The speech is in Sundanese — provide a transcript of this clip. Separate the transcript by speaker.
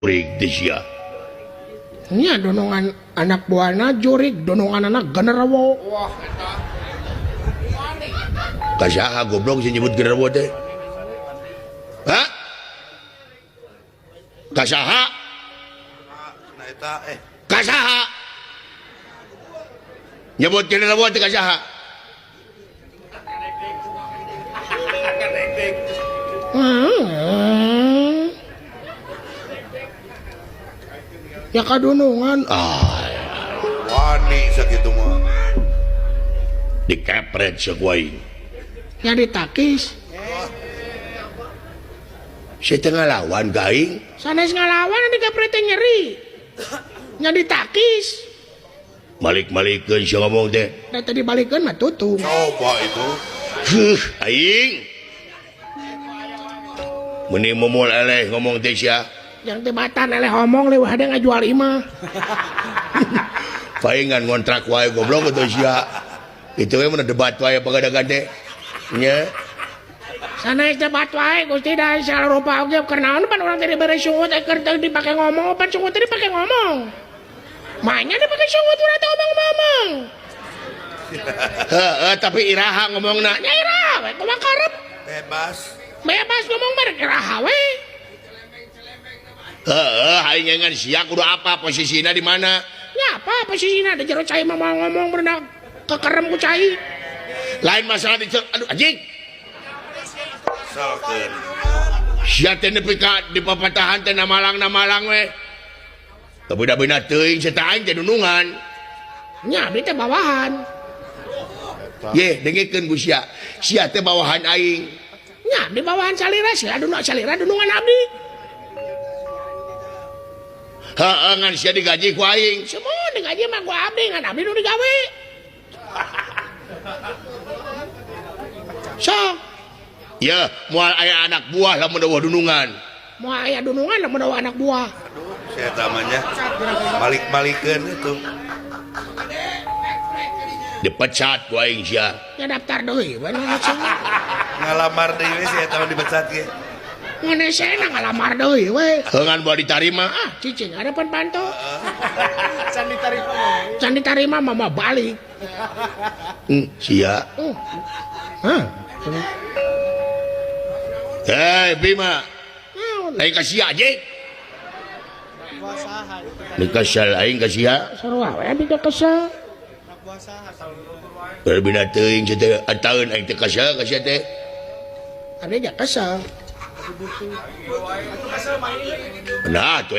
Speaker 1: Jurig teh sia.
Speaker 2: Nya donongan anak buahna jurig, donongan anak genderuwo.
Speaker 3: Wah, eta.
Speaker 1: Ka saha goblok sing nyebut genderuwo teh? Hah? Ka saha?
Speaker 3: Nah eta eh.
Speaker 1: Ka saha? Nyebut genderuwo teh ka saha?
Speaker 2: Ya kadunungan.
Speaker 1: Ah,
Speaker 3: wani sakitu mah.
Speaker 1: Dikepret ku aing.
Speaker 2: Nya ditakis.
Speaker 1: Sia teh ngalawan ka aing.
Speaker 2: Sanes ngalawan dikepret teh nyeri. Nya ditakis.
Speaker 1: Balik-balikeun sia ngomong teh.
Speaker 2: Da tadi balikeun mah tutung.
Speaker 3: Coba itu.
Speaker 1: Heuh, aing. Meni mumul eleh ngomong teh sia.
Speaker 2: Yang tebatan eleh ngomong leuwih hade ngajual imah.
Speaker 1: Paingan ngontrak wae goblok atuh sia. Itu we mun debat wae pagadagan teh. Nya.
Speaker 2: Sanes debat wae Gusti da sarupa oge keur naon pan urang teh dibere sungut keur teu dipake ngomong pan sungut teh dipake ngomong. Maenya dipake sungut urang teh ngomong-ngomong.
Speaker 1: Heeh, tapi iraha ngomongna.
Speaker 2: Nya iraha we kumaha karep.
Speaker 3: Bebas.
Speaker 2: Bebas ngomong mah iraha we.
Speaker 1: Heeh, aing ngan sia kudu apa posisina di mana?
Speaker 2: Ya apa posisina di jero cai mah moal ngomong berenang kekerem ku cai.
Speaker 1: Lain masalah di aduh anjing.
Speaker 3: Salkeun.
Speaker 1: Sia teh nepi ka di papatahan teh namalang-namalang we. Tapi da beuna teuing sia teh aing teh nunungan.
Speaker 2: Nya abdi teh bawahan.
Speaker 1: Ye, dengekeun ku sia. Sia teh bawahan aing.
Speaker 2: Nya abdi bawahan salira sia dunungan salira dunungan abdi.
Speaker 1: Heeh, ngan sia digaji ku aing.
Speaker 2: Semua digaji mah ku abdi, ngan abdi nu digawe. Sok.
Speaker 1: Ya, moal aya anak buah lamun eueuh dunungan.
Speaker 2: Moal aya dunungan lamun eueuh anak buah.
Speaker 3: Aduh, sia eta mah nya. Balik-balikeun itu.
Speaker 1: Dipecat ku aing sia.
Speaker 2: Ya daftar deui we nu
Speaker 3: Ngalamar deui we sia eta mah dipecat ge.
Speaker 2: Ngenesena ngalamar deui we.
Speaker 1: Heungan boa ditarima.
Speaker 2: Ah, cicing harapan panto.
Speaker 4: Can ditarima mah.
Speaker 2: Can ditarima mah mah balik.
Speaker 1: Sia.
Speaker 2: Hah.
Speaker 1: Hei, Bima. Lain ka sia anjing. Lain kesel aing ka sia.
Speaker 2: Sarua we abdi teh kesel.
Speaker 1: Berbina teuing sia teh ataeun aing teh kesel ka sia teh.
Speaker 2: Abdi ge kesel.
Speaker 1: Nah, tuh